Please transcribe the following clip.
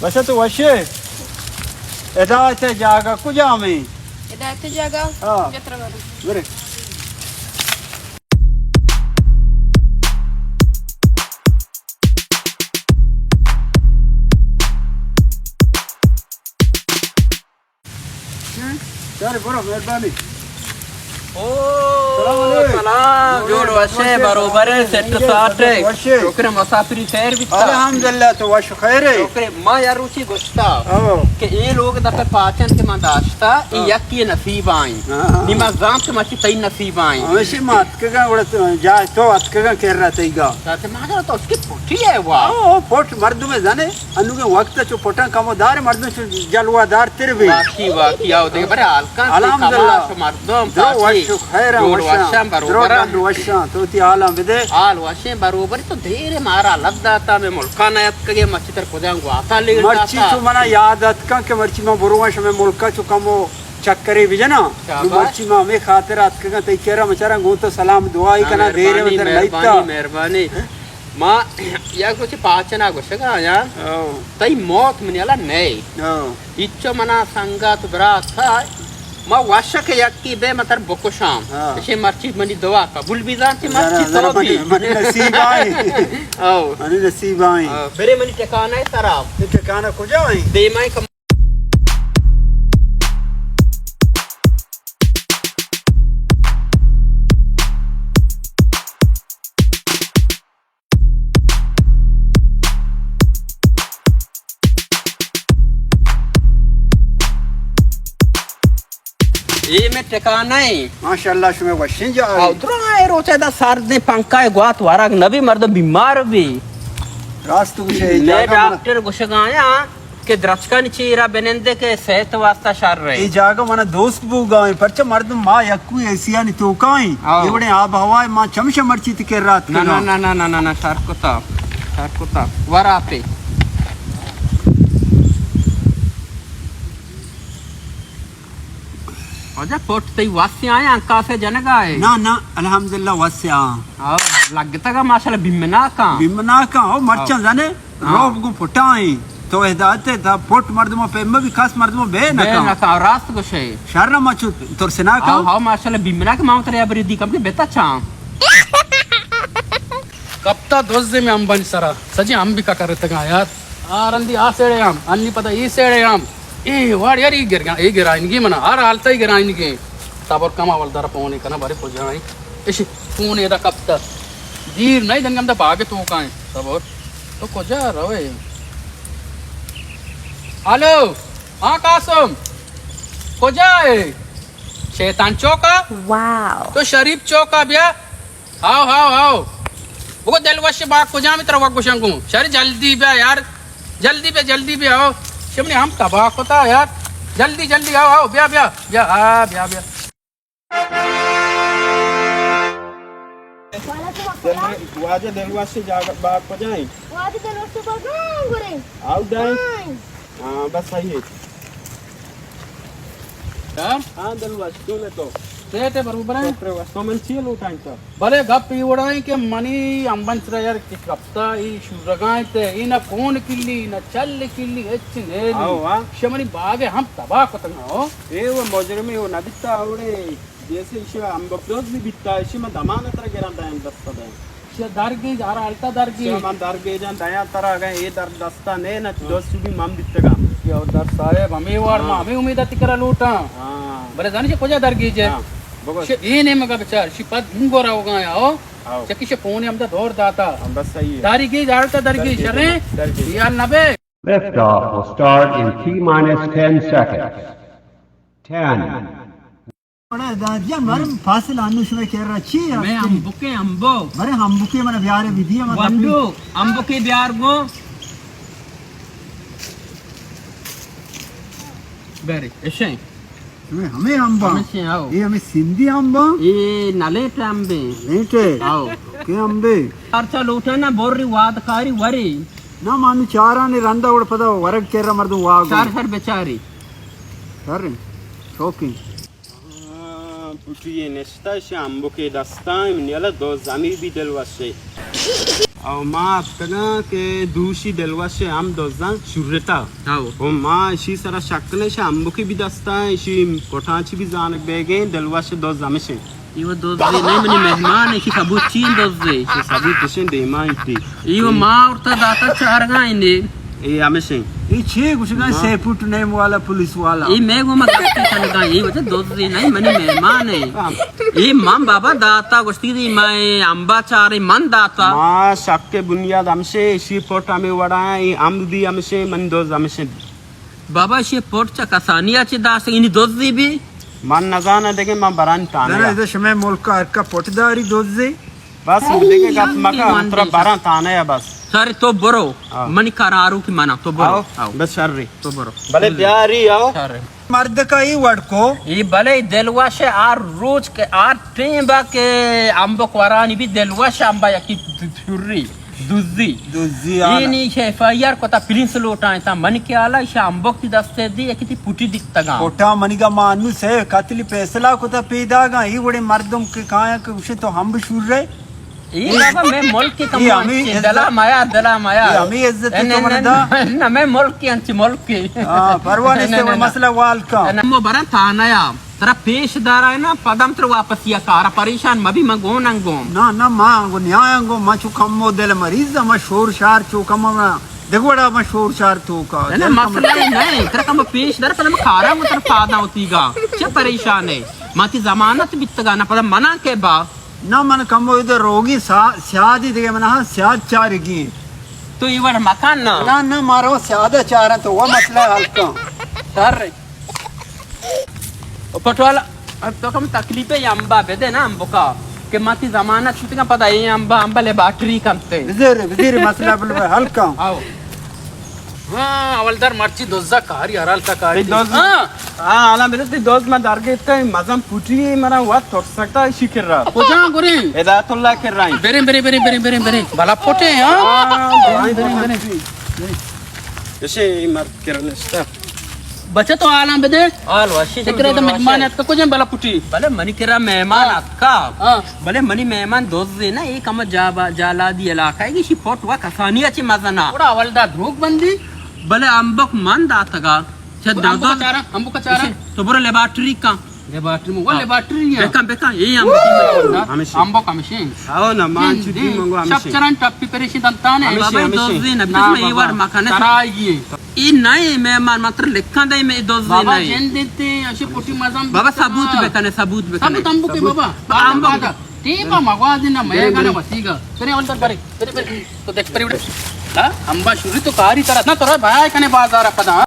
بس تو وشے۔ ہدایت جاگہ کجام ایں؟ ہدایت جاگہ؟ ہاں۔ جترا بارو۔ برے۔ چارے برو، مہربانی۔ او، سلام علیکم۔ سلام، جوڑ وشے، بروبرے، سیٹ ساٹے۔ وشے۔ شکر، مسافری خیر بیتا؟ الحمدللہ، تو وش خیرے؟ شکر، ما یا روچی گوشتا او۔ کہ اے لوگ دپے پاچن کہ من داشتا، اے ہاں۔ یکی نصیب آئیں۔ ہاں، ہاں۔ نی ما زانت کہ مچی تئی نصیب آئیں۔ ہمیشی ما اتکگاں، گڑا تو، جا تو اتکگاں کرا تئیگا۔ تا تے ما گڑا تو اس کی پٹی ہے وا۔ او، پٹ مردم زنے۔ انوگیں وقت چو پٹاں کمو دار، مردم چو جلوہ دار تر بی۔ واقعی، واقعی، آو دگہ برے حال کن، حالام کماش مردم، درو وش و خیراں، جوڑ وشاں، وشاں، درو بروبراں۔ گنڈ وشاں، تو تی حالاں بدے۔ حال وشیں بروبری، تو دیر مارا لد داتا، میں ملکا نہ اتکگے، مرچی تر کجام گواتا لیڑ مرچی داتا۔ تو منا یاد اتکاں کہ مرچی ما برواں شمے ملکا چو کمو چکرے بجناں۔ شاباش۔ مرچی ما ہمے خاطر اتکگاں، تئی کرا مچاراں گوں تو سلام دعائی ہاں، کنا، دیر مہربانی، مدر نیتا۔ مہربانی، مہربانی۔ ما یک روچے پاچنا گوشگا آیاں، او۔ تئی موت منی ہلا نئے۔ او۔ ہچو منا سنگت برات تھا، ما وشک یکی بے متر بکشاں۔ ہاں۔ اشے مرچی منی دعا قبول بی زانتی، ذرا، مرچی ذرا تو منی، بی۔ منی نصیب آئیں۔ او۔ منی نصیب آئیں۔ او۔ برے منی ٹھکانہ سرا۔ تئی ٹھکانہ کجا آئیں؟ دیمائیں کم اے میں ٹھکانہ ایں۔ ماشاءاللہ، شمے وشیں جاہ ایں۔ او درائیں روچے دا سردیں پنکھا ءِ گوات ورگ نبی، مردم بیمار بی۔ راست گوشے، اے نئے جاگہ من ڈاکٹر گوشگا آیاں کہ درچکانی چیرا بنندے کہ صحت واسطہ شر اے۔ اے جاگہ منا دوست بوگا ایں، پرچہ مردم ما یکوئی اے سی آنی توکا ایں۔ او۔ اے وڑیں آب ہوا ما چمشا مرچی تئی کرا اتکگاں۔ نہ، نہ، نہ، شر کتا، شر کتا۔ ور آپے۔ واجہ پٹ تئی واسے آئے، انکاسے جنگا اے؟ نہ، نہ، الحمدللہ واسے آں۔ او، لگتگا ماشاءاللہ بیمناکاں۔ بیمناکاں، او مرچاں ہاں۔ زنے، ہاں۔ روب گوں پٹائیں۔ تو ادا تے تا پٹ مردمو پیمہ بی، کس مردمو بے بے نکاں۔ نکاں، راست گوشے۔ شر نہ مچو ترسناکاں۔ ہاں، ہاں، ماشاءاللہ بیمناک، ما ترے ابری دی کم کہ بیتا چاں۔ کپتا دوزے میں امبانی سرا، سجی امبی کا کرتگاں یار۔ آ رندی آ سیڑے ہم، انی پدا ای سیڑے ہم۔ اے واڑ یار، ای گرگا، ای گرائنگی منا، ہر حالتا ای گرائنگی۔ صبر کما ول در پونے کنا بارے کجا ایں۔ اشی پونے دا کپتا۔ دیر نہیں دنگم دا باغ توکا ایں۔ صبر۔ تو کجا روے؟ الو۔ ہاں قاسم۔ کجا اے؟ شیطان چوکا؟ واو۔ تو شریف چوکا بیا۔ ہاو، ہاو، ہاو۔ بگو دلوش باغ کجام ترا وگوشن گوں۔ شر جلدی بیا یار۔ جلدی بیا، جلدی بیا، ہاو۔ شمنی ہم تباہ کتا یار۔ جلدی، جلدی، ہاو، ہاو، بیا، بیا۔ بیا، آ، بیا، بیا۔ وعلیکم السلام۔ واجہ دلوش جاگہ باغ کجائیں؟ واجہ دلوش باغ گورے۔ آؤ دائیں۔ ہاں۔ ہاں، بس صحیح ہے۔ ہاں؟ ہاں، دلوش، تو لے تو۔ سیٹھ ہے، بروبر ہیں؟ شکر ہے، تو من چیئے لوٹائیں تو؟ بلے گپ ای وڑائیں کہ منی امبن سرا یار کہ کپتا ای شورگائیں تے، ای نہ کون کلی، نہ چل کلی، ہچ نیلی۔ آؤ، ہاں۔ شمنی باغ ہم تباہ کتگا ہو۔ اے وہ مجرمی وہ نہ بیتا اوڑے۔ جیسے ایشی امبک دوز بھی بیتا، ایشی من دمان ترا گران دائم دستا دائم۔ ایشی درگیج، ہر حالتا درگیج۔ ایشی من درگیجان دایاں ترا، اگاں اے در دستا نے، نہ ہاں۔ دوست بھی من بیتگا۔ ایشی اور در صاحب، ہمیں وار ہاں۔ ما ہمیں امید تی کرا لوٹاں۔ ہاں۔ بلے زانی چہ کجا درگیج ہے؟ ہاں، بگو۔ ایشی اے نیمگا بچار، ایشی پد ہوں گورا ہوگا یا ہو۔ آؤ۔ چکی ایشی پونے ہم دا دور داتا۔ ہاں، بس صحیح ہے۔ داری گیج، حالتا درگیج، درگیج، شریں؟ درگیج۔ یار نبے۔ Liftoff will start in T minus ten seconds. Ten. بڑا دادیا مرم فاصل انو شمے کرا چی ہے؟ میں امبکے امبو۔ برے امبکے من بیارے بدی من گونڈو، امبکے بیار گو۔ برے، اشیں۔ شمے ہمے امبا؟ ہمے چی آؤ۔ اے ہمے سندھی امبا؟ اے نلیٹ امبے۔ نلیٹ؟ آؤ۔ کے امبے؟ خرچہ لوٹا نا بوری واد کاری وری۔ نا مانو چارانے رندا وڑ پدا ورگ کرا مردم واگو۔ چار سر بچاری۔ سر، شوقیں۔ آ، پٹی نشتہ شامبو کے دستان، منی اللہ دو زمین بھی دل وشے۔ او ما اتکگاں کہ دوشی دلوش ءِ ہم دزاں شرتا۔ او۔ او ما اشی سرا شک نہ، اشی امبکی بھی دستا، اشی پٹاں چی بھی زانگ بیگیں، دلوش ءِ دز ہمشیں۔ ایو دزے نہ، منی مہمان، اشی ثبوت چی انت دزے؟ اشی ثبوت اشیں دیما انتی۔ ایو ما اورتا داتا چارگا اندے۔ اے ہمشیں۔ اے چی گوشگا ما سیپوٹ نیم والا پولیس والا؟ اے میں گو ما گپتی کنگا، اے وجہ دزے نہ، منی مہمان ہے۔ ہاں۔ اے من بابا داتا، گوشتی دی میں امبا چارے من داتا۔ ما شک بنیاد ہمشے، اشی پٹ ہمیں وڑا ہیں، اے امب بھی ہمشے، من دز ہمشے۔ بابا، اشی پٹ چہ کسانی ءَ چہ داشت، اینی دزی بی؟ من نزاناں دگہ، من براں تھانہ ءَ۔ ادا شمئے ملک ءَ ہرکا پٹ داری دزی؟ بس دگہ گپ مکن، من ترا براں تھانہ ءَ بس۔ سر تو برو، ہاں۔ منی قرارو کہ منا، تو برو۔ آؤ، آؤ۔ بس شر ری۔ تو برو۔ بلے بیاری آؤ۔ شر ری۔ مردکا ای وڑ کو۔ ای بلے دلوش آر روچ کہ آر ٹیم با کہ امبک ورانی بی دلوش امبا یکی پوری۔ دزی۔ دزی آ۔ اے نی ایف آئی آر کتا، پرنس لوٹائیں تا، من کہ آلا ایشا امبوک تی دستے دی، یکی تی پوٹی دیتگاں۔ پوٹا منی گا ما انو سے قتل فیصلہ کتا پیداگاں، ای وڑے مردم کہ کایاں کہ گوشے تو ہم بشور رہے۔ اے بابا، میں ملک کی کمو اے ہمیں انچی، عزت، دلا مایا، دلا مایا۔ اے ہمیں عزت اے تو نہ، من نہ، دا۔ نہ، نہ، میں ملک کی انچی، ملک کی۔ ہاں، پرواہ نہیں نہ، سے نہ، وہ نہ۔ مسئلہ وال کا۔ نہ، مو برا تھانہ یا۔ ترا پیش دارائیناں، پدا ہم ترا واپسی ءَ کاراں، پریشان مہ بی، من گون انگوم۔ نہ، نہ، ما انگو نیایاں گو، ما چو کمو دل مریض، ما شور شار چو کم، ما دگوڑا ما شور شار تو کا۔ نہ، نہ، دل کم مسئلہ ہی نہیں، ترا کم پیش دار، پدا ما کاراں گو ترا پادا ہوتی گا۔ چہ پریشان ہے؟ ما تی ضمانت بیتگا، نہ پدا منا کے با۔ نہ، من کمو ادھر روگی سا-، سیادی دیگه من ہاں سیاد چارگی۔ تو یہ وڑ مکان نہ؟ نہ، نہ، مارو سیادہ چارن تو وہ مسئلہ حل کن۔ سر۔ او پٹوالا، اب تو کم تکلیف ہے، امبا بدے نا، امبکا۔ کہ ما تی ضمانت شتگا پدا اے امبا، امبا لیبارٹری کنتے۔ بزیر، بزیر مسئلہ بل حل کن۔ آؤ۔ ہاں، اولدار مرچی دوزا کاری، ہر حال کا کاری۔ تی دوز؟ ہاں۔ ہاں، حالا بدے تی دوز ما درگیتے، مزن پوٹی منا وقت تر سکتا ہے شکر را۔ کجا گریں؟ ہدایت اللہ کر رہا ہے۔ بریں، بریں، بریں، بریں، بریں، بریں۔ بلا پوٹے، ہاں؟ ہاں، بریں، بریں، بریں۔ اسے مرد کر نشتا۔ بچہ تو حالاں بدے۔ حال وشی، فکر ہے تو مہمان اتکا کجا بلا پٹی۔ بلے منی کرا مہمان اتکا۔ ہاں۔ بلے منی مہمان دوزے نا، ایک ہم جا-، جالادی علاقہ ہے، گیشی پوٹ و کسانی اچی مزنا۔ اوڑا اول دا دروگ بندی۔ بلے امبک من داتگا۔ چہ امبک دادا۔ چارا، امبک چارا۔ تو برو لیبارٹری کا۔ لیبارٹری مو، وہ لیبارٹری ہے۔ بکن، بکن، یہ ہم ہمیشہ۔ ہم بو کمشین۔ آو نا، مان چو دی منگو ہمیشہ۔ شپ چرن ٹپی پریشی دنتانے۔ ہمیشہ، بابا، ہمیشہ۔ دوزی نبی، نا، تسمہ یہ بابا۔ وار مکانے۔ ترائی۔ ای نئے مہمان، مطلب لکھاں دے میں دوزی بابا نئے۔ جن دیتے، اشی پوٹی مزم بابا، بیتا۔ ثبوت بکنے، ثبوت بکنے۔ ثبوت ہم بو کے ثبوت۔ بابا۔ ہم بو۔ بابا، ٹیم پا مگوا دینا، میں گانا وسیگا۔ ترے اول تک برے، ترے، ترے۔ تو دیکھ پری اڑے۔ ہاں، امبا شوری تو کاری طرح نا، تو بھائی کنے بازار پدا۔